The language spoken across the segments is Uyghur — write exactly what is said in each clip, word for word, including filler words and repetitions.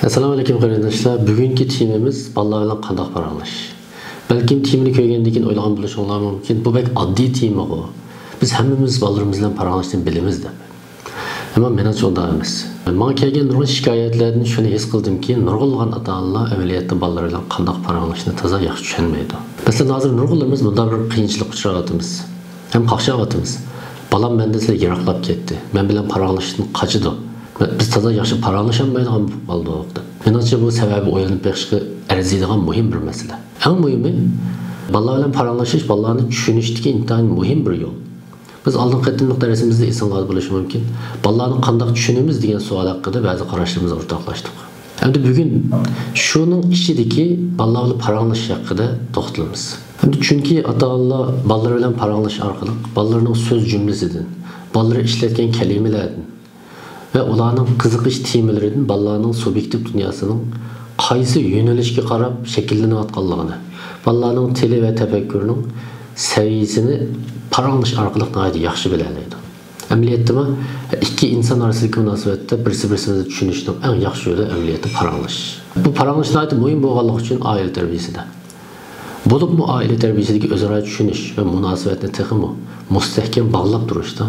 ئەسسالامۇ ئەلەيكۇم قېرىنداشلار، بۈگۈنكى تېمىمىز بالىلار بىلەن قانداق پاراڭلىشىش. بەلكىم تېمىنى كۆرگەندىن كېيىن ئويلىغان بولۇشۇڭلار مۇمكىن، بۇ بەك ئاددىي تېمىغۇ، بىز ھەممىمىز بالىلىرىمىز بىلەن پاراڭلاشنى بىلىمىز دەپ. ئەمما مېنىڭچە ئۇنداق ئەمەس. ماڭا كەلگەن نۇرغۇن شىكايەتلەردىن شۇنى ھېس قىلدىمكى، نۇرغۇنلىغان ئاتا-ئانىلار ئەمەلىيەتتە بالىلىرى بىلەن قانداق پاراڭلىشىشنى تازا ياخشى چۈشەنمەيدۇ. مەسىلەن، ھازىر نۇرغۇنلىرىمىز مۇنداق بىر قىيىنچىلىققا ئۇچراۋاتىمىز ھەم قاقشاۋاتىمىز. بالام مەندىن سەل يىراقلاپ كەتتى، مەن بىلەن پاراڭلىشىشتىن قاچىدۇ، بىز تازا ياخشى پاراڭلىشالمايدىغان بولۇپ قالدۇق دەپ. مېنىڭچە، بۇ سەۋەبى ئويلىنىپ بېقىشقا ئەرزىيدىغان مۇھىم بىر مەسىلە. ئەڭ مۇھىمى، بالىلار بىلەن پاراڭلىشىش بالىلارنى چۈشىنىشتىكى ئىنتايىن مۇھىم بىر يول. بىز ئالدىنقى قېتىملىق دەرسىمىزدە، ئېسىڭلاردا بولۇشى مۇمكىن، بالىلارنى قانداق چۈشىنىمىز دېگەن سوئال ھەققىدە بەزى قاراشلىرىمىزنى ئورتاقلاشتۇق. ئەمدى بۈگۈن شۇنىڭ ئىچىدىكى بالىلار بىلەن پاراڭلىشىش ھەققىدە توختىلىمىز. ئەمدى چۈنكى ئاتا-ئانىلار بالىلىرى بىلەن پاراڭلىشىش ئارقىلىق بالىلىرىنىڭ سۆز جۈملىسىدىن، بالىلىرى ئىشلەتكەن كەلىمىلەردىن ۋە ئۇلارنىڭ قىزىقىش تېمىلىرىدىن بالىلارنىڭ سۇبيېكتىپ دۇنياسىنىڭ قايسى يۆنىلىشكە قاراپ شەكىللىنىۋاتقانلىقىنى، بالىلارنىڭ تىلى ۋە تەپەككۇرىنىڭ سەۋىيەسىنى پاراڭلىشىش ئارقىلىق ناھايىتى ياخشى بىلەلەيدۇ. ئەمەلىيەتتىمۇ ئىككى ئىنسان ئارىسىدىكى مۇناسىۋەتتە بىرسى-بىرسىمىزنى چۈشىنىشنىڭ ئەڭ ياخشى يولى ئەمەلىيەتتە پاراڭلىشىش. بۇ پاراڭلىشىش ناھايىتى مۇھىم بولغانلىقى ئۈچۈن ئائىلە تەربىيەسىدە، بولۇپمۇ ئائىلە تەربىيەسىدىكى ئۆزئارا چۈشىنىش ۋە مۇناسىۋەتنى تېخىمۇ مۇستەھكەم باغلاپ تۇرۇشتا،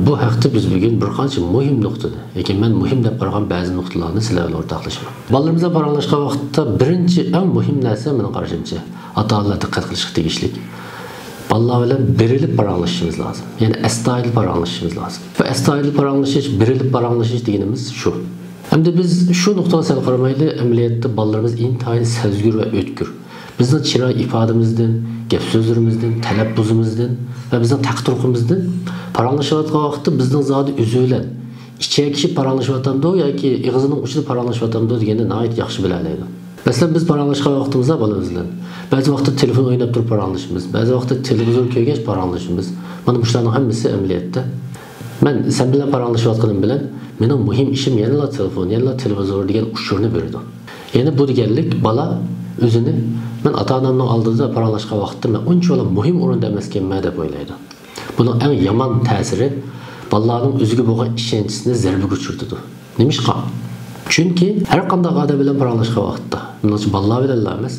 بۇ ھەقتە بىز بۈگۈن بىر قانچە مۇھىم نۇقتىنى، ياكى مەن مۇھىم دەپ قارىغان بەزى نۇقتىلارنى سىلەر بىلەن ئورتاقلىشىمەن. بالىلىرىمىز بىلەن پاراڭلاشقان ۋاقىتتا بىرىنچى، ئەڭ مۇھىم نەرسە، مېنىڭ قارىشىمچە، ئاتا-ئانىلار دىققەت قىلىشقا تېگىشلىك، بالىلار بىلەن بېرىلىپ پاراڭلىشىشىمىز لازىم. يەنى ئەستايىدىل پاراڭلىشىشىمىز لازىم. بۇ ئەستايىدىل پاراڭلىشىش، بېرىلىپ پاراڭلىشىش دېگىنىمىز شۇ. ئەمدى بىز شۇ نۇقتىغا سەل قارىمايلى، ئەمەلىيەتتە بالىلىرىمىز ئىنتايىن سەزگۈر ۋە ئۆتكۈر. بىزنىڭ چىراي ئىپادىمىزدىن، گەپ سۆزلىرىمىزدىن، تەلەپپۇزىمىزدىن ۋە بىزنىڭ تەقى-تۇرقىمىزدىن پاراڭلىشىۋاتقان ۋاقىتتا بىزنىڭ زادى ئۆزى بىلەن ئىچەكىشىپ پاراڭلىشىۋاتامدۇ ياكى ئېغىزىنىڭ ئۇچىدا پاراڭلىشىۋاتامدۇ دېگەننى ناھايىتى ياخشى بىلەلەيدۇ. مەسىلەن، بىز پاراڭلاشقان ۋاقتىمىزدا بالىمىز بىلەن بەزى ۋاقىتتا تېلېفون ئويناپ تۇرۇپ پاراڭلىشىمىز، بەزى ۋاقىتتا تېلېۋىزور كۆرگەچ پاراڭلىشىمىز. مانا مۇشۇلارنىڭ ھەممىسى ئەمەلىيەتتە مەن سەن بىلەن پاراڭلىشىۋاتقىنىم بىلەن مېنىڭ مۇھىم ئىشىم يەنىلا تېلېفون، يەنىلا تېلېۋىزور دېگەن ئۇچۇرنى بېرىدۇ. يەنى بۇ دېگەنلىك، بالا ئۆزىنى مەن ئاتا-ئانامنىڭ ئالدىدا پاراڭلاشقان ۋاقىتتا مەن ئۇنچىۋالا مۇھىم ئورۇندا ئەمەسكەنمەن دەپ ئويلايدۇ. بۇنىڭ ئەڭ يامان تەسىرى بالىلارنىڭ ئۆزىگە بولغان ئىشەنچىسىنى زەربىگە ئۇچرىتىدۇ. نېمىشقا؟ چۈنكى ھەر قانداق ئادەم بىلەن پاراڭلاشقان ۋاقىتتا، مېنىڭچە بالىلار بىلەنلا ئەمەس،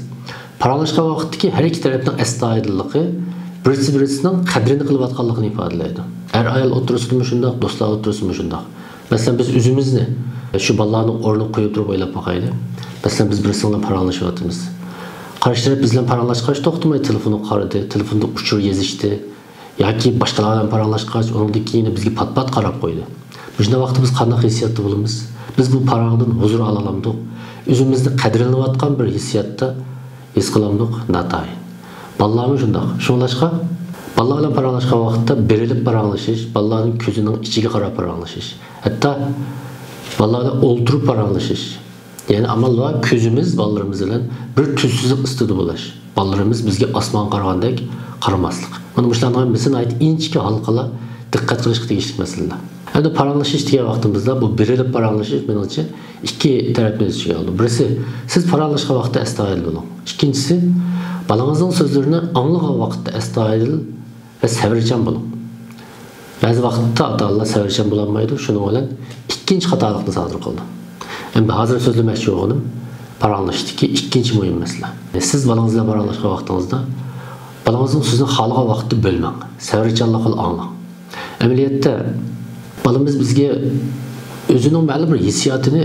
پاراڭلاشقان ۋاقىتتىكى ھەر ئىككى تەرەپنىڭ ئەستايىدىللىقى بىرسى-بىرسىنىڭ قەدرىنى قىلىۋاتقانلىقىنى ئىپادىلەيدۇ. ئەر-ئايال ئوتتۇرىسىدىمۇ شۇنداق، دوستلار ئوتتۇرىسىدىمۇ شۇنداق. مەسىلەن، بىز ئۆزىمىزنى شۇ بالىلارنىڭ ئورنىغا قويۇپ تۇرۇپ ئويلاپ باقايلى. مەسىلەن، بىز بىرسى بىلەن پاراڭلىشىۋاتىمىز. قارشى تەرەپ بىز بىلەن پاراڭلاشقاچ توختىماي تېلېفونغا قارىدى، تېلېفوندا ئۇچۇر يېزىشتى. ياكى باشقىلار بىلەن پاراڭلاشقاچ، ئۇنىڭدىن كېيىن بىزگە پات-پات قاراپ قويدى. مۇشۇنداق ۋاقىتتا بىز قانداق ھېسسىياتتا بولىمىز؟ بىز بۇ پاراڭدىن ھۇزۇر ئالالامدۇق؟ ئۆزىمىزنى قەدىرلىنىۋاتقان بىر ھېسسىياتتا ھېس قىلامدۇق؟ ناتايىن. بالىلارمۇ شۇنداق. شۇڭلاشقا، بالىلار بىلەن پاراڭلاشقان ۋاقىتتا بېرىلىپ پاراڭلىشىش، بالىلارنىڭ كۆزىنىڭ ئىچىگە قاراپ پاراڭلىشىش، ھەتتا بالىلار بىلەن ئولتۇرۇپ پاراڭلىشىش، يەنى ئامال بار، كۆزىمىز بالىلىرىمىز بىلەن بىر تۈز سىزىق ئۈستىدە بولاش. بالىلىرىمىز بىزگە ئاسمانغا قارىغاندەك قارىماسلىق. مانا مۇشۇلارنىڭ ھەممىسى ناھايىتى ئىنچىكە ھالقىلار، دىققەت قىلىشقا تېگىشلىك مەسىلىلەر. ئەمدى پاراڭلىشىش دېگەن ۋاقتىمىزدا بۇ بېرىلىپ پاراڭلىشىش، مېنىڭچە، ئىككى تەرەپنى ئۆز ئىچىگە ئالىدۇ. بىرسى، سىز پاراڭلاشقان ۋاقىتتا ئەستايىدىل بولۇڭ. ئىككىنچىسى، بالىڭىزنىڭ سۆزلىرىنى ئاڭلىغان ۋاقىتتا ئەستايىدىل ۋە سەۋرچان بولۇڭ. بەزى ۋاقىتتا ئاتا-ئانىلار سەۋرچان بولالمايدۇ، شۇنىڭ بىلەن ئىككىنچى خاتالىقنى سادىر قىلىدۇ. ئەمدى ھازىر سۆزلىمەكچى بولغىنىم پاراڭلىشىشتىكى ئىككىنچى مۇھىم مەسىلە. سىز بالىڭىز بىلەن پاراڭلاشقان ۋاقتىڭىزدا، بالىڭىزنىڭ سۆزىنى خالىغان ۋاقىتتا بۆلمەڭ، سەۋرچانلىق بىلەن ئاڭلاڭ. ئەمەلىيەتتە، بالىمىز بىزگە ئۆزىنىڭ مەلۇم بىر ھېسسىياتىنى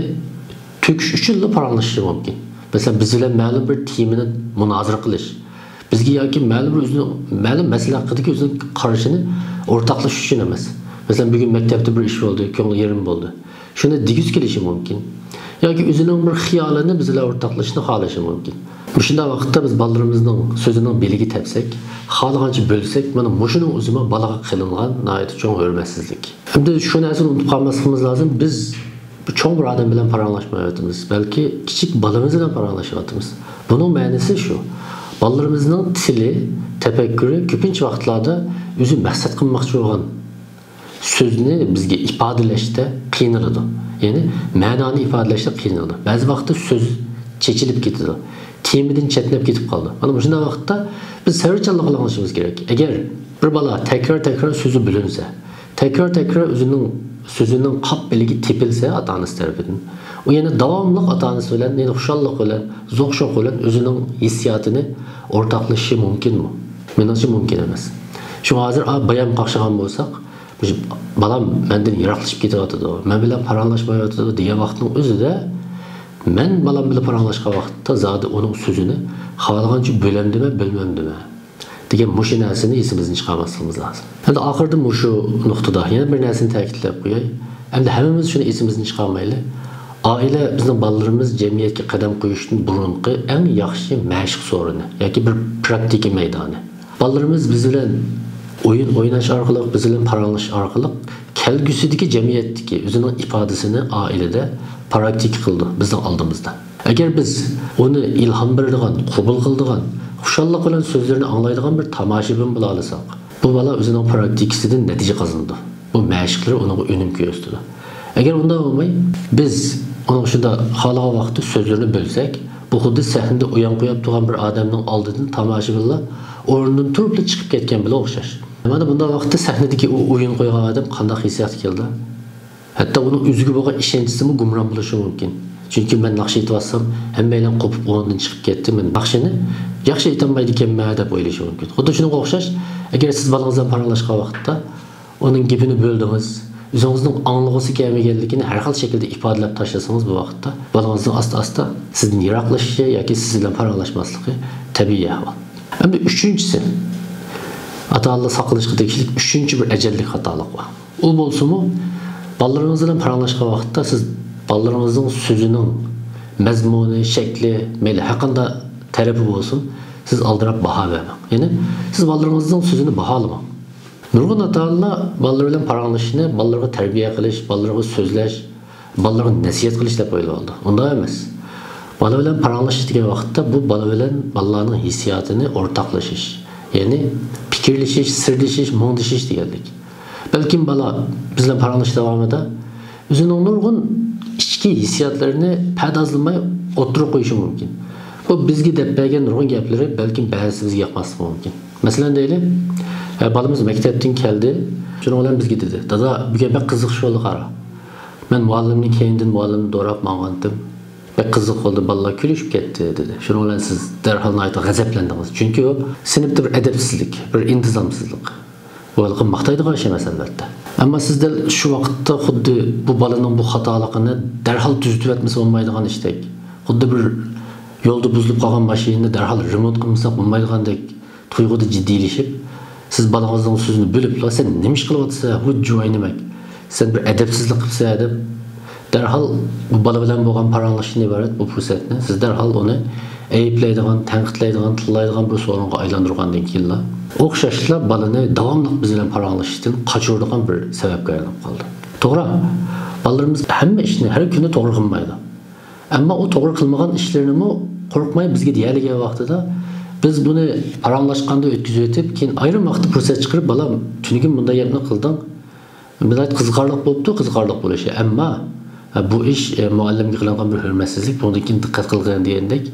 تۆكۈش ئۈچۈنلا پاراڭلىشىشى مۇمكىن. مەسىلەن، بىز بىلەن مەلۇم بىر تېمىنى مۇنازىرە قىلىش، بىزگە ياكى مەلۇم بىر ئۆزىنىڭ، مەلۇم مەسىلە ھەققىدىكى ئۆزىنىڭ قارىشىنى ئورتاقلىشىش ئۈچۈن ئەمەس. مەسىلەن، بۈگۈن مەكتەپتە بىر ئىش بولدى، كۆڭلى يېرىم بولدى. شۇنى دېگۈسى كېلىشى مۇمكىن. ياكى ئۆزىنىڭ بىر خىيالىنى بىز بىلەن ئورتاقلىشىشنى خالىشى مۇمكىن. مۇشۇنداق ۋاقىتتا بىز بالىلىرىمىزنىڭ سۆزىنىڭ بېلىگە تەپسەك، خالىغانچە بۆلسەك، مانا مۇشۇنىڭ ئۆزىمۇ بالىغا قىلىنغان ناھايىتى چوڭ ھۆرمەتسىزلىك. ئەمدى شۇ نەرسىنى ئۇنتۇپ قالماسلىقىمىز لازىم، بىز بىر چوڭ بىر ئادەم بىلەن پاراڭلاشمايۋاتىمىز، بەلكى كىچىك بالىمىز بىلەن پاراڭلىشىۋاتىمىز. بۇنىڭ مەنىسى شۇ، بالىلىرىمىزنىڭ تىلى، تەپەككۇرى كۆپىنچە ۋاقىتلاردا ئۆزى مەقسەت قىلماقچى بولغان سۆزنى بىزگە ئىپادىلەشتە قىينىلىدۇ. يەنى مەنانى ئىپادىلەشتە قىينىلىدۇ. بەزى ۋاقىتتا سۆز چېچىلىپ كېتىدۇ. تېمىدىن چەتنەپ كېتىپ قالىدۇ. مانا مۇشۇنداق ۋاقىتتا بىز سەۋرچانلىق بىلەن ئاڭلىشىمىز كېرەك. ئەگەر بىر بالا تەكرار-تەكرار سۆزى بۆلۈنسە، تەكرار-تەكرار ئۆزىنىڭ سۆزىنىڭ قاپ بىلىكى تېپىلسە ئاتا-ئانىسى تەرىپىدىن، ئۇ يەنە داۋاملىق ئاتا-ئانىسى بىلەن، يەنە خۇشاللىق بىلەن، زوق-شوق بىلەن ئۆزىنىڭ ھېسسىياتىنى ئورتاقلىشىشى مۇمكىنمۇ؟ مېنىڭچە مۇمكىن ئەمەس. شۇڭا ھازىر، ئا، بايام قاقشىغان بولساق، مۇشۇ بالام مەندىن يىراقلىشىپ كېتىۋاتىدۇ، مەن بىلەن پاراڭلاشمايۋاتىدۇ دېگەن ۋاقىتنىڭ ئۆزىدە مەن بالام بىلەن پاراڭلاشقان ۋاقىتتا زادى ئۇنىڭ سۆزىنى خالىغانچە بۆلەمدىمەن، بۆلمەمدىمەن دېگەن مۇشۇ نەرسىنى ئېسىمىزدىن چىقارماسلىقىمىز لازىم. ئەمدى ئاخىرىدا مۇشۇ نۇقتىدا يەنە بىر نەرسىنى تەكىتلەپ قوياي. ئەمدى ھەممىمىز شۇنى ئېسىمىزدىن چىقارمايلى. ئائىلە بىزنىڭ بالىلىرىمىز جەمئىيەتكە قەدەم قويۇشتىن بۇرۇنقى ئەڭ ياخشى مەشىق سورۇنى ياكى بىر پراكتىكا مەيدانى. بالىلىرىمىز بىز بىلەن ئويۇن ئويناش ئارقىلىق، بىز بىلەن پاراڭلىشىش ئارقىلىق كەلگۈسىدىكى جەمئىيەتتىكى ئۆزىنىڭ ئىپادىسىنى ئائىلىدە پراكتىكا قىلىدۇ بىزنىڭ ئالدىمىزدا. ئەگەر بىز ئۇنى ئىلھام بېرىدىغان، قوبۇل قىلىدىغان، خۇشاللىق بىلەن سۆزلىرىنى ئاڭلايدىغان بىر تاماشىبىن بولالىساق، بۇ بالا ئۆزىنىڭ پراكتىكىسىدىن نەتىجە قازىنىدۇ. بۇ مەشىقلىرى ئۇنىڭغا ئۈنۈم كۆرسىتىدۇ. ئەگەر ئۇنداق بولماي، بىز ئۇنىڭ شۇنداق خالىغان ۋاقىتتا سۆزلىرىنى بۆلسەك، بۇ خۇددى سەھنىدە ئويۇن قويۇپ تۇرغان بىر ئادەمنىڭ ئالدىدىن تاماشىبىنلار ئورنىدىن تۇرۇپلا چىقىپ كەتكەن بىلەن ئوخشاش. مانا بۇنداق ۋاقىتتا سەھنىدىكى ئۇ ئويۇن قويغان ئادەم قانداق ھېسسىياتقا كېلىدۇ؟ ھەتتا ئۇنىڭ ئۆزىگە بولغان ئىشەنچىسىمۇ گۇمران بولۇشى مۇمكىن. چۈنكى مەن ناخشا ئېيتىۋاتسام، ھەممەيلەن قوپۇپ ئورنىدىن چىقىپ كەتتى، مەن ناخشىنى ياخشى ئېيتالمايدىكەنمەن دەپ ئويلىشى مۇمكىن. خۇددى شۇنىڭغا ئوخشاش، ئەگەر سىز بالىڭىز بىلەن پاراڭلاشقان ۋاقىتتا ئۇنىڭ گېپىنى بۆلدىڭىز، ئۆزىڭىزنىڭ ئاڭلىغۇسى كەلمىگەنلىكىنى ھەر خىل شەكىلدە ئىپادىلەپ تاشلىسىڭىز، بۇ ۋاقىتتا بالىڭىزنىڭ ئاستا-ئاستا سىزدىن يىراقلىشىشى ياكى سىز بىلەن پاراڭلاشماسلىقى تەبىئىي ئەھۋال. ئەمدى ئۈچىنچىسى، ئاتا-ئانىلار ساقلىنىشقا تېگىشلىك ئۈچىنچى بىر ئەجەللىك خاتالىق بار. ئۇ بولسىمۇ، بالىلىرىڭىز بىلەن پاراڭلاشقان ۋاقىتتا سىز بالىلىرىڭىزنىڭ سۆزىنىڭ مەزمۇنى، شەكلى، مەيلى ھەرقانداق تەرىپى بولسۇن، سىز ئالدىراپ باھا بەرمەڭ. يەنى سىز بالىلىرىڭىزنىڭ سۆزىنى باھالىماڭ. نۇرغۇن ئاتا-ئانىلار بالىلىرى بىلەن پاراڭلىشىشنى، بالىلىرىغا تەربىيە قىلىش، بالىلىرىغا سۆزلەش، بالىلىرىغا نەسىھەت قىلىش دەپ ئويلاۋالىدۇ. ئۇنداق ئەمەس. بالا بىلەن پاراڭلىشىش دېگەن ۋاقىتتا بۇ بالا بىلەن بالىلارنىڭ ھېسسىياتىنى ئورتاقلىشىش، يەنى پىكىرلىشىش، سىردىشىش، مۇڭدىشىش دېگەنلىك. بەلكىم بالا بىز بىلەن پاراڭلىشىش داۋامىدا ئۆزىنىڭ نۇرغۇن ئىچكى ھېسسىياتلىرىنى پەردازلىماي ئوتتۇرىغا قويۇشى مۇمكىن. بۇ بىزگە دەپ بەرگەن نۇرغۇن گەپلىرى بەلكىم بەزىسى بىزگە ياقماسلىقى مۇمكىن. مەسىلەن دەيلى، ئە، بالىمىز مەكتەپتىن كەلدى، شۇنىڭ بىلەن بىزگە دېدى، «دادا، بۈگۈن بەك قىزىق ئىش بولدى، قارا. مەن مۇئەللىمنىڭ كەينىدىن مۇئەللىمنى دوراپ ماڭغانتىم. بەك قىزىق بولدى، بالىلار كۈلۈشۈپ كەتتى» دېدى. شۇنىڭ بىلەن سىز دەرھال ناھايىتى غەزەپلەندىڭىز. چۈنكى ئۇ سىنىپتا بىر ئەدەپسىزلىك، بىر ئىنتىزامسىزلىق. بۇ ھېلىقى ماختايدىغان ئىش ئەمەس، ئەلۋەتتە. ئەمما سىز دەل شۇ ۋاقىتتا خۇددى بۇ بالىنىڭ بۇ خاتالىقىنى دەرھال تۈزىتىۋەتمىسە بولمايدىغان ئىشتەك، خۇددى بىر يولدا بۇزۇلۇپ قالغان ماشىنىنى دەرھال رېمونت قىلمىساق بولمايدىغاندەك تۇيغۇدا جىددىيلىشىپ، سىز بالىڭىزنىڭ سۆزىنى بۆلۈپلا، «سەن نېمە ئىش قىلىۋاتىسەن، ھۇ جۇۋاي نېمەك؟ سەن بىر ئەدەپسىزلىك قىپسەن» دەپ، دەرھال بۇ بالا بىلەن بولغان پاراڭلىشىشتىن ئىبارەت بۇ پۇرسەتنى سىز دەرھال ئۇنى ئەيىبلەيدىغان، تەنقىدلەيدىغان، تىللايدىغان بىر سورۇنغا ئايلاندۇرغاندىن كېيىنلا، ئوخشاشلا بالىنى داۋاملىق بىز بىلەن پاراڭلىشىشتىن قاچۇرىدىغان بىر سەۋەبكە ئايلىنىپ قالدى. توغرا، بالىلىرىمىز ھەممە ئىشنى ھەر كۈنى توغرا قىلمايدۇ. ئەمما ئۇ توغرا قىلمىغان ئىشلىرىنىمۇ قورقماي بىزگە دېيەلىگەن ۋاقتىدا، بىز بۇنى پاراڭلاشقاندا ئۆتكۈزۈۋېتىپ، كېيىن ئايرىم ۋاقىتتا پۇرسەت چىقىرىپ، «بالام، تۈنۈگۈن بۇنداق گەپنى قىلدىڭ. ناھايىتى قىزىقارلىق بوپتۇ، قىزىقارلىق بولۇشى. ئەمما، ھە، بۇ ئىش، ئە، مۇئەللىمگە قىلىنغان بىر ھۆرمەتسىزلىك، بۇنىڭدىن كېيىن دىققەت قىلغىن» دېگەندەك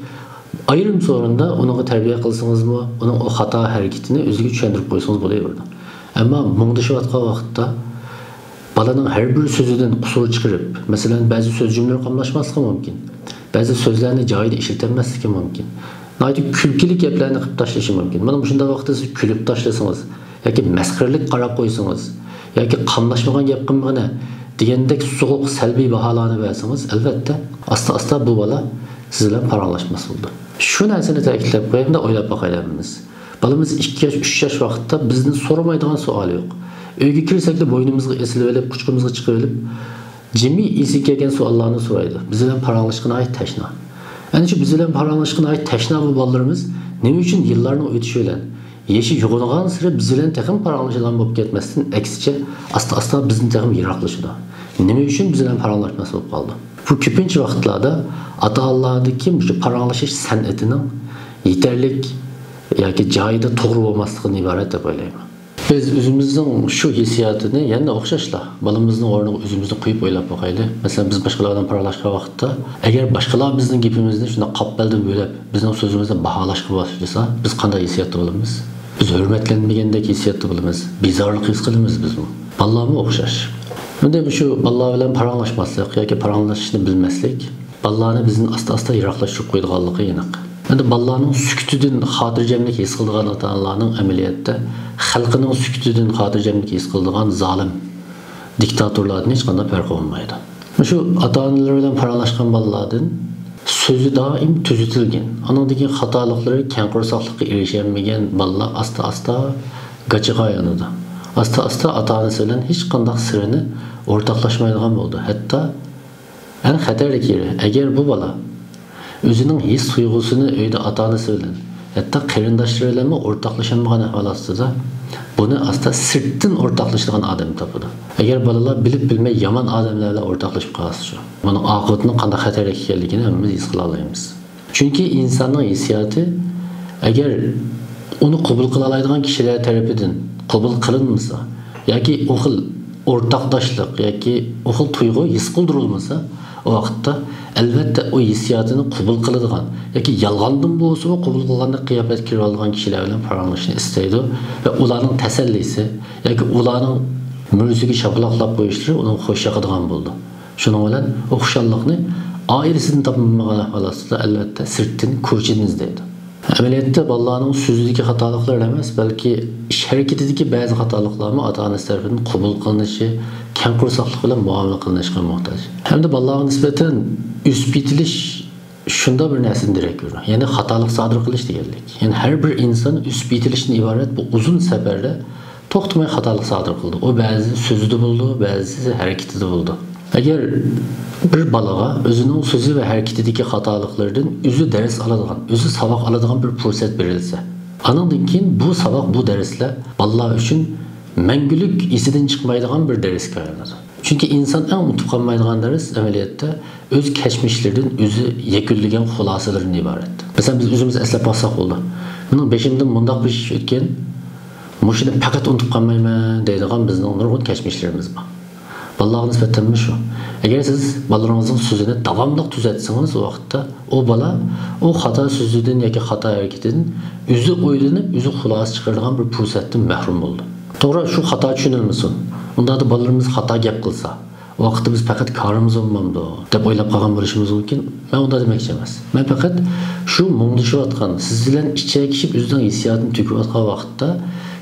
ئايرىم سورۇندا ئۇنىڭغا تەربىيە قىلسىڭىزمۇ، ئۇنىڭ ئۇ خاتا ھەرىكىتىنى ئۆزىگە چۈشەندۈرۈپ قويسىڭىز بولۇۋېرىدۇ. ئەمما مۇڭدىشىۋاتقان ۋاقىتتا بالىنىڭ ھەر بىر سۆزىدىن قۇسۇر چىقىرىپ، مەسىلەن، بەزى سۆز جۈملىلىرى قاملاشماسلىقى مۇمكىن. بەزى سۆزلەرنى جايىدا ئىشلىتەلمەسلىكى مۇمكىن. ناھايىتى كۈلكىلىك گەپلەرنى قىلىپ تاشلىشى مۇمكىن. مانا مۇشۇنداق ۋاقىتتا سىز كۈلۈپ تاشلىسىڭىز ياكى مەسخىرىلىك قاراپ قويسىڭىز ياكى «قاملاشمىغان گەپ قىلمىغىنە» دېگەندەك سوغۇق، سەلبىي باھالارنى بەرسىڭىز، ئەلۋەتتە، ئاستا-ئاستا بۇ بالا سىز بىلەن پاراڭلاشماس بولىدۇ. شۇ نەرسىنى تەكىتلەپ قوياي، مۇنداق ئويلاپ باقايلى ھەممىمىز. بالىمىز ئىككى ياش، ئۈچ ياش ۋاقىتتا بىزدىن سورىمايدىغان سوئالى يوق. ئۆيگە كىرسەكلا بوينىمىزغا ئېسىلىۋېلىپ، قۇچىقىمىزغا چىقىۋېلىپ، جىمى ئېسىگە كەلگەن سوئاللارنى سورايدۇ. بىز بىلەن پاراڭلىشىشقا ناھايىتى تەشنا. ئەنە شۇ بىز بىلەن پاراڭلىشىشقا ناھايىتى تەشنا بۇ بالىلىرىمىز نېمە ئۈچۈن يىللارنىڭ ئۆتۈشى بىلەن يېشى يوغىنىغانسېرى بىز بىلەن تېخىمۇ پاراڭلىشىدىغان بولۇپ كەتمەستىن، ئەكسىچە، ئاستا-ئاستا بىزدىن تېخىمۇ يىراقلىشىدۇ. نېمە ئۈچۈن بىز بىلەن پاراڭلاشماس بولۇپ قالىدۇ؟ بۇ كۆپىنچە ۋاقىتلاردا ئاتا-ئانىلاردىكى مۇشۇ پاراڭلىشىش سەنئىتىنىڭ يېتەرلىك ياكى جايىدا توغرا بولماسلىقىدىن ئىبارەت دەپ ئويلايمەن. بىز ئۆزىمىزنىڭ شۇ ھېسسىياتىنى يەنە ئوخشاشلا بالىمىزنىڭ ئورنىغا ئۆزىمىزنى قويۇپ ئويلاپ باقايلى. مەسىلەن، بىز باشقىلار بىلەن پاراڭلاشقان ۋاقىتتا، ئەگەر باشقىلار بىزنىڭ گېپىمىزنى شۇنداق قاپبەلدە بۆلۈپ، بىزنىڭ سۆزىمىزنى باھالاشقا باشلىسا، بىز قانداق ھېسسىياتتا بولىمىز؟ بىز ھۆرمەتلەنمىگەندەك ھېسسىياتتا بولىمىز، بىزارلىق ھېس قىلىمىز بىزمۇ. بالىلارمۇ ئوخشاش. ئەمدى مۇشۇ بالىلار بىلەن پاراڭلاشماسلىق ياكى پاراڭلىشىشنى بىلمەسلىك بالىلارنى بىزدىن ئاستا-ئاستا يىراقلاشتۇرۇپ قويىدىغانلىقى ئېنىق. ئەمدى بالىلارنىڭ سۈكۈتىدىن خاتىرجەملىك ھېس قىلىدىغان ئاتا-ئانىلارنىڭ ئەمەلىيەتتە خەلقىنىڭ سۈكۈتىدىن خاتىرجەملىك ھېس قىلىدىغان زالىم دىكتاتورلاردىن ھېچقانداق پەرقى بولمايدۇ. مۇشۇ ئاتا-ئانىلىرى بىلەن پاراڭلاشقان بالىلاردىن سۆزى دائىم تۈزىتىلگەن، ئانىڭدىن كېيىن خاتالىقلىرى كەڭ قورساقلىققا ئېرىشەلمىگەن بالىلار ئاستا-ئاستا گاچىغا ئايلىنىدۇ. ئاستا-ئاستا ئاتا-ئانىسى بىلەن ھېچقانداق سىرىنى ئورتاقلاشمايدىغان بولىدۇ. ھەتتا ئەڭ خەتەرلىك يېرى، ئەگەر بۇ بالا ئۆزىنىڭ ھېس-تۇيغۇسىنى ئۆيدە ئاتا-ئانىسى بىلەن، ھەتتا قېرىنداشلىرى بىلەنمۇ ئورتاقلىشالمىغان ئەھۋال ئاستىدا، بۇنى ئاستا سىرتتىن ئورتاقلىشىدىغان ئادەم تاپىدۇ. ئەگەر بالىلار بىلىپ-بىلمەي يامان ئادەملەر بىلەن ئورتاقلىشىپ قالسىچۇ؟ بۇنىڭ ئاقىۋىتىنىڭ قانداق خەتەرلىك ئىكەنلىكىنى ھەممىمىز ھېس قىلالايمىز. چۈنكى ئىنساننىڭ ھېسسىياتى، ئەگەر ئۇنى قوبۇل قىلالايدىغان كىشىلەر تەرىپىدىن قوبۇل قىلىنمىسا ياكى ئۇ خىل ئورتاقداشلىق ياكى ئۇ خىل تۇيغۇ ھېس قىلدۇرۇلمىسا، ئۇ ۋاقىتتا، ئەلۋەتتە، ئۇ ھېسسىياتىنى قوبۇل قىلىدىغان ياكى يالغاندىن بولسىمۇ قوبۇل قىلغاندەك قىياپەتكە كىرىۋالىدىغان كىشىلەر بىلەن پاراڭلىشىشنى ئىستەيدۇ ۋە ئۇلارنىڭ تەسەللىسى ياكى ئۇلارنىڭ مۈرىسىگە شاپىلاقلاپ قويۇشلىرى ئۇنىڭغا خوش ياقىدىغان بولىدۇ. شۇنىڭ بىلەن ئۇ خۇشاللىقنى ئائىلىسىدىن تاپالمىغان ئەھۋال ئاستىدا، ئەلۋەتتە، سىرتتىن، كوچىدىن ئىزدەيدۇ. ئەمەلىيەتتە بالىلارنىڭ سۆزىدىكى خاتالىقلار ئەمەس، بەلكى ئىش ھەرىكىتىدىكى بەزى خاتالىقلارمۇ ئاتا-ئانىسى تەرىپىدىن قوبۇل قىلىنىشى، كەڭ قورساقلىق بىلەن مۇئامىلە قىلىنىشقا موھتاج. ھەمدە بالىلارغا نىسبەتەن ئۆسۈپ يېتىلىش شۇنداق بىر نەرسىدىن دېرەك بېرىدۇ. يەنى خاتالىق سادىر قىلىش دېگەنلىك. يەنى ھەر بىر ئىنسان ئۆسۈپ يېتىلىشتىن ئىبارەت بۇ ئۇزۇن سەپەردە توختىماي خاتالىق سادىر قىلىدۇ. ئۇ بەزىدە سۆزىدە بولىدۇ، بەزىدە ھەرىكىتىدە بولىدۇ. ئەگەر بىر بالىغا ئۆزىنىڭ سۆزى ۋە ھەرىكىتىدىكى خاتالىقلىرىدىن ئۆزى دەرس ئالىدىغان، ئۆزى ساۋاق ئالىدىغان بىر پۇرسەت بېرىلسە، ئانىڭدىن كېيىن بۇ ساۋاق، بۇ دەرسلەر بالىلار ئۈچۈن مەڭگۈلۈك ئېسىدىن چىقمايدىغان بىر دەرسكە ئايلىنىدۇ. چۈنكى ئىنسان ئەڭ ئۇنتۇپ قالمايدىغان دەرس، ئەمەلىيەتتە، ئۆز كەچمىشلىرىدىن ئۆزى يەكۈنلىگەن خۇلاسىلىرىدىن ئىبارەت. مەسىلەن، بىز ئۆزىمىز ئەسلەپ باقساق بولىدۇ. مېنىڭ بېشىمدىن مۇنداق بىر ئىش ئۆتكەن، مۇشۇنى پەقەت ئۇنتۇپ قالمايمەن دەيدىغان بىزنىڭ نۇرغۇن كەچمىشلىرىمىز بار. بالىلارغا نىسبەتەنمۇ شۇ. ئەگەر سىز بالىلىرىڭىزنىڭ سۆزىنى داۋاملىق تۈزەتسىڭىز، ئۇ ۋاقىتتا ئۇ بالا ئۇ خاتا سۆزىدىن ياكى خاتا ھەرىكىتىدىن ئۆزى ئويلىنىپ، ئۆزى خۇلاسە چىقىرىدىغان بىر پۇرسەتتىن مەھرۇم بولىدۇ. توغرا، شۇ خاتا چۈشىنىلمىسۇن. ئۇنداقتا بالىلىرىمىز خاتا گەپ قىلسا، ۋاقىتتا بىز پەقەت كارىمىز بولمامدۇ دەپ ئويلاپ قالغان بولۇشىمىز مۇمكىن. مەن ئۇنداق دېمەكچى ئەمەس. مەن پەقەت شۇ مۇڭدىشىۋاتقان، سىز بىلەن ئىچەكىشىپ ئۆزىنىڭ ھېسسىياتىنى تۆكۈۋاتقان ۋاقىتتا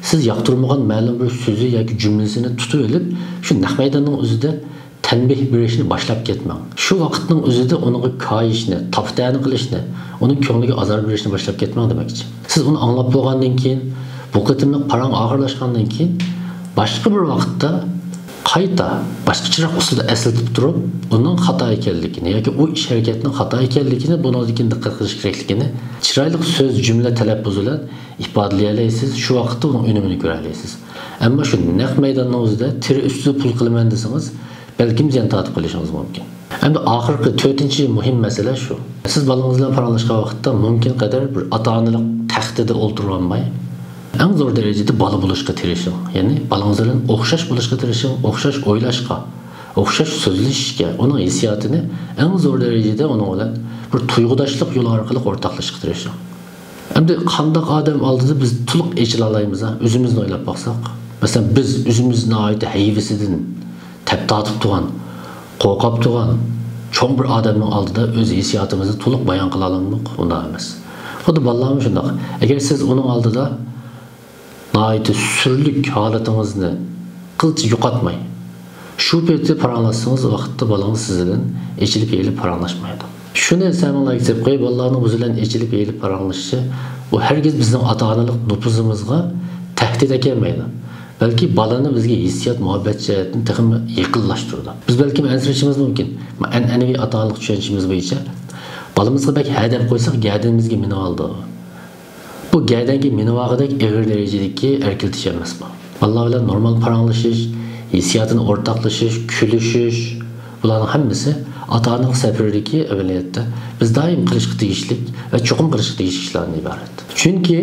سىز ياقتۇرمىغان مەلۇم بىر سۆزى ياكى جۈملىسىنى تۇتۇۋېلىپ، شۇ نەق مەيداننىڭ ئۆزىدە تەنبىھ بېرىشنى باشلاپ كەتمەڭ. شۇ ۋاقىتنىڭ ئۆزىدە ئۇنىڭغا كايىشنى، تاپا-تەنە قىلىشنى، ئۇنىڭ كۆڭلىگە ئازار بېرىشنى باشلاپ كەتمەڭ دېمەكچى. سىز ئۇنى ئاڭلاپ بولغاندىن كېيىن، بۇ قېتىملىق پاراڭ ئاخىرلاشقاندىن كېيىن، باشقا بىر ۋاقىتتا قايتا باشقىچىراق ئۇسۇلدا ئەسلىتىپ تۇرۇپ، ئۇنىڭ خاتا ئىكەنلىكىنى ياكى ئۇ ئىش ھەرىكەتنىڭ خاتا ئىكەنلىكىنى، بۇنىڭدىن كېيىن دىققەت قىلىش كېرەكلىكىنى چىرايلىق سۆز، جۈملە، تەلەپپۇز بىلەن ئىپادىلىيەلەيسىز، شۇ ۋاقىتتا ئۇنىڭ ئۈنۈمىنى كۆرەلەيسىز. ئەمما شۇ نەق مەيداننىڭ ئۆزىدە تىرى ئۈستىدە پۇل قىلىمەن دېسىڭىز، بەلكىم زىيان تارتىپ قېلىشىڭىز مۇمكىن. ئەمدى ئاخىرقى تۆتىنچى مۇھىم مەسىلە شۇ. سىز بالىڭىز بىلەن پاراڭلاشقان ۋاقىتتا مۇمكىن قەدەر بىر ئاتا-ئانىلىق تەختىدە ئولتۇرۇۋالماي، ئەڭ زور دەرىجىدە بالا بولۇشقا تىرىشىڭ. يەنى بالىڭىز بىلەن ئوخشاش بولۇشقا تىرىشىڭ، ئوخشاش ئويلاشقا، ئوخشاش سۆزلىشىشكە، ئۇنىڭ ھېسسىياتىنى ئەڭ زور دەرىجىدە ئۇنىڭ بىلەن بىر تۇيغۇداشلىق يولى ئارقىلىق ئورتاقلىشىشقا تىرىشىڭ. ئەمدى قانداق ئادەم ئالدىدا بىز تولۇق ئېچىلالايمىز، ھە؟ ئۆزىمىزنى ئويلاپ باقساق. مەسىلەن، بىز ئۆزىمىز ناھايىتى ھەيۋىسىدىن تەپ تارتىپ تۇرغان، قورقۇپ تۇرغان چوڭ بىر ئادەمنىڭ ئالدىدا ئۆز ھېسسىياتىمىزنى تولۇق بايان قىلالامدۇق؟ ئۇنداق ئەمەس. خۇددى بالىلارمۇ شۇنداق. ئەگەر سىز ئۇنىڭ ئالدىدا ناھايىتى سۈرلۈك ھالىتىڭىزنى قىلچە يوقاتماي، شۇ پېتى پاراڭلاشسىڭىز، ۋاقىتتا بالىڭىز سىز بىلەن ئېچىلىپ يېيىلىپ پاراڭلاشمايدۇ. شۇنى ئېسىڭلارغا كېلىپ قويۇپ، بالىلارنىڭ بىز بىلەن ئېچىلىپ يېيىلىپ پاراڭلىشىشى، بۇ ھەرگىز بىزنىڭ ئاتا-ئانىلىق نوپۇزىمىزغا تەھدىت ئەكەلمەيدۇ، بەلكى بالىنى بىزگە ھېسسىيات، مۇھەببەت جەھەتتىن تېخىمۇ يېقىنلاشتۇرىدۇ. بىز بەلكىم ئەنسىرىشىمىز مۇمكىن. ئەنئەنىۋى ئاتا-ئانىلىق چۈشەنچىمىز بويىچە بالىمىزغا بەك ھە دەپ قويساق، گەدىنىمىزگە مىنىۋالىدۇ. بۇ گەدەنگە مىنىۋالغۇدەك ئېغىر دەرىجىدىكى ئەركىلىتىش ئەمەسمۇ؟ بالىلار بىلەن نورمال پاراڭلىشىش، ھېسسىياتىنى ئورتاقلىشىش، كۈلۈشۈش، بۇلارنىڭ ھەممىسى ئاتا-ئانىلىق سەپىرىدىكى ئەمەلىيەتتە بىز دائىم قىلىشقا تېگىشلىك ۋە چوقۇم قىلىشقا تېگىشلىك ئىشلاردىن ئىبارەت. چۈنكى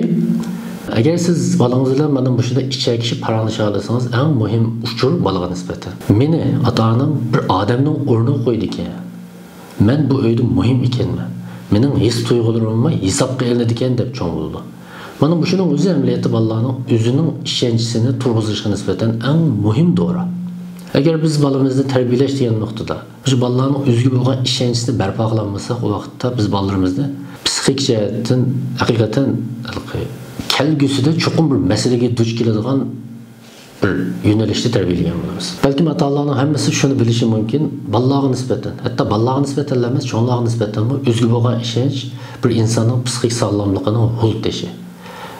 ئەگەر سىز بالىڭىز بىلەن مانا مۇشۇنداق ئىچەكىشىپ پاراڭلىشالىسىڭىز، ئەڭ مۇھىم ئۇچۇر بالىغا نىسبەتەن، مېنى ئاتا-ئانام بىر ئادەمنىڭ ئورنىغا قويىدىكەن. مەن بۇ ئۆيدە مۇھىم ئىكەنمەن. مېنىڭ ھېس-تۇيغۇلىرىممۇ ھېسابقا ئېلىنىدىكەن دەپ چوڭ بولىدۇ. مانا مۇشۇنىڭ ئۆزى ئەمەلىيەتتە بالىلارنىڭ ئۆزىنىڭ ئىشەنچىسىنى تۇرغۇزۇشىغا نىسبەتەن ئەڭ مۇھىم دورا. ئەگەر بىز بالىمىزنى تەربىيەلەش دېگەن نۇقتىدا، شۇ بالىلارنىڭ ئۆزىگە بولغان ئىشەنچىنى بەرپا قىلالمىساق، ئۇ ۋاقىتتا بىز بالىلىرىمىزنى پسىخىك جەھەتتىن ھەقىقەتەن ھېلىقى كەلگۈسىدە چوقۇم بىر مەسىلىگە دۇچ كېلىدىغان بىر يۆنىلىشتە تەربىيەلىگەن بولىمىز. بەلكىم ئاتا-ئانىلارنىڭ ھەممىسى شۇنى بىلىشى مۇمكىن، بالىلارغا نىسبەتەن، ھەتتا بالىلارغا نىسبەتەنلا ئەمەس، چوڭلارغا نىسبەتەنمۇ ئۆزىگە بولغان ئىشەنچ بىر ئىنساننىڭ پسىخىك ساغلاملىقىنىڭ ھۇل تېشى.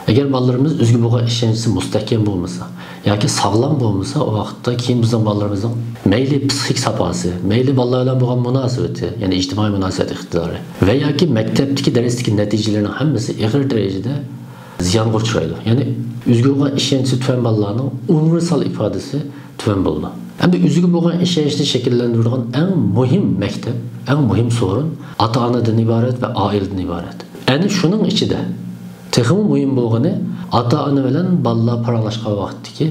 ئەگەر بالىلىرىمىز ئۆزىگە بولغان ئىشەنچى مۇستەھكەم بولمىسا ياكى ساغلام بولمىسا، ئۇ ۋاقىتتا كېيىن بىزنىڭ بالىلىرىمىزنىڭ مەيلى پسىخىك ساپاسى، مەيلى بالىلار بىلەن بولغان مۇناسىۋىتى، يەنى ئىجتىمائىي مۇناسىۋەت ئىقتىدارى ۋە ياكى مەكتەپتىكى دەرستىكى نەتىجىلىرىنىڭ ھەممىسى ئېغىر دەرىجىدە زىيانغا ئۇچرايدۇ. يەنى ئۆزىگە بولغان ئىشەنچى تۆۋەن بالىلارنىڭ ئۇنىۋېرسال ئىپادىسى تۆۋەن بولىدۇ. ئەمدى ئۆزىگە بولغان ئىشەنچنى شەكىللەندۈرىدىغان ئەڭ مۇھىم مەكتەپ، ئەڭ مۇھىم سورۇن ئاتا-ئانىدىن ئىبارەت ۋە ئائىلىدىن ئىبارەت. ئەنە شۇنىڭ ئىچىدە تېخىمۇ مۇھىم بولغىنى، ئاتا-ئانا بىلەن بالىلار پاراڭلاشقان ۋاقىتتىكى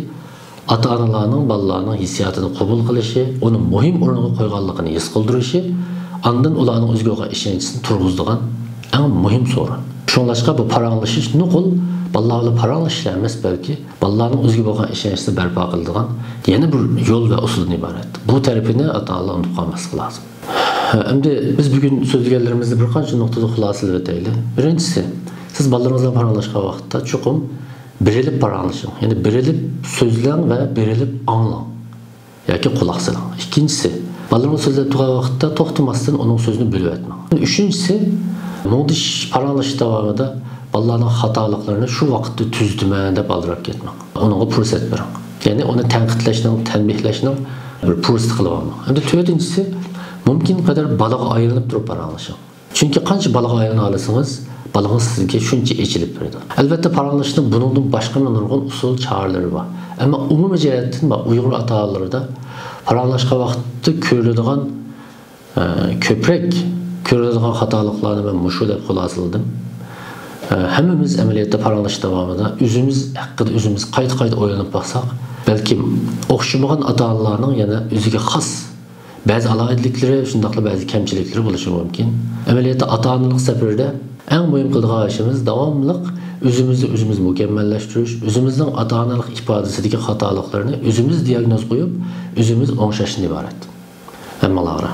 ئاتا-ئانىلارنىڭ بالىلارنىڭ ھېسسىياتىنى قوبۇل قىلىشى، ئۇنى مۇھىم ئورۇنغا قويغانلىقىنى ھېس قىلدۇرۇشى، ئاندىن ئۇلارنىڭ ئۆزىگە بولغان ئىشەنچىسىنى تۇرغۇزىدىغان ئەڭ مۇھىم سورۇن. شۇڭلاشقا بۇ پاراڭلىشىش نوقۇل بالىلار بىلەن پاراڭلىشىشلا ئەمەس، بەلكى بالىلارنىڭ ئۆزىگە بولغان ئىشەنچىسىنى بەرپا قىلىدىغان يەنە بىر يول ۋە ئۇسۇلدىن ئىبارەت. بۇ تەرىپىنى ئاتا-ئانىلار ئۇنتۇپ قالماسلىقى لازىم. ئەمدى بىز بۈگۈن سۆزلىگەنلىرىمىزنى بىر قانچە نۇقتىدا خۇلاسىلىۋېتەيلى. بىرىنچىسى، سىز بالىلىرىڭىز بىلەن پاراڭلاشقان ۋاقىتتا چوقۇم بېرىلىپ پاراڭلىشىڭ. يەنى بېرىلىپ سۆزلەڭ ۋە بېرىلىپ ئاڭلاڭ ياكى قۇلاق سېلىڭ. ئىككىنچىسى، بالىلىرىڭىز سۆزلەپ تۇرغان ۋاقىتتا توختىماستىن ئۇنىڭ سۆزىنى بۆلۈۋەتمەڭ. ئۈچىنچىسى، مۇڭدىشىش، پاراڭلىشىش داۋامىدا بالىلارنىڭ خاتالىقلىرىنى شۇ ۋاقىتتا تۈزىتىمەن دەپ ئالدىراپ كەتمەڭ. ئۇنىڭغا پۇرسەت بېرىڭ. يەنى ئۇنى تەنقىدلەشنىڭ، تەنبىھلەشنىڭ بىر پۇرسىتى قىلىۋالماڭ. ئەمدى تۆتىنچىسى، مۇمكىن قەدەر بالىغا ئايلىنىپ تۇرۇپ پاراڭلىشىڭ. چۈنكى قانچە بالىغا ئايلىنالىسىڭىز، بالىڭىز سىزگە شۇنچە ئېچىلىپ بېرىدۇ. ئەلۋەتتە، پاراڭلىشىشنىڭ بۇنىڭدىن باشقىمۇ نۇرغۇن ئۇسۇل، چارىلىرى بار. ئەمما ئومۇمىي جەھەتتىن بار ئۇيغۇر ئاتا-ئانىلىرىدا پاراڭلاشقان ۋاقىتتا كۆرۈلىدىغان، ئە، كۆپرەك كۆرۈلىدىغان خاتالىقلارنى مەن مۇشۇ دەپ خۇلاسىلىدىم. ئە، ھەممىمىز ئەمەلىيەتتە پاراڭلىشىش داۋامىدا ئۆزىمىز ھەققىدە ئۆزىمىز قايتا-قايتا ئويلىنىپ باقساق، بەلكىم ئوخشىمىغان ئاتا-ئانىلارنىڭ يەنە ئۆزىگە خاس بەزى ئالاھىدىلىكلىرى، شۇنداقلا بەزى كەمچىلىكلىرى بولۇشى مۇمكىن. ئەمەلىيەتتە ئاتا-ئانىلىق سەپىرىدە ئەڭ مۇھىم قىلىدىغان ئىشىمىز داۋاملىق ئۆزىمىزنى ئۆزىمىز مۇكەممەللەشتۈرۈش، ئۆزىمىزنىڭ ئاتا-ئانىلىق ئىپادىسىدىكى خاتالىقلىرىنى ئۆزىمىز دىياگنوز قويۇپ، ئۆزىمىز ئوڭشاشتىن ئىبارەت. ھەممىڭلارغا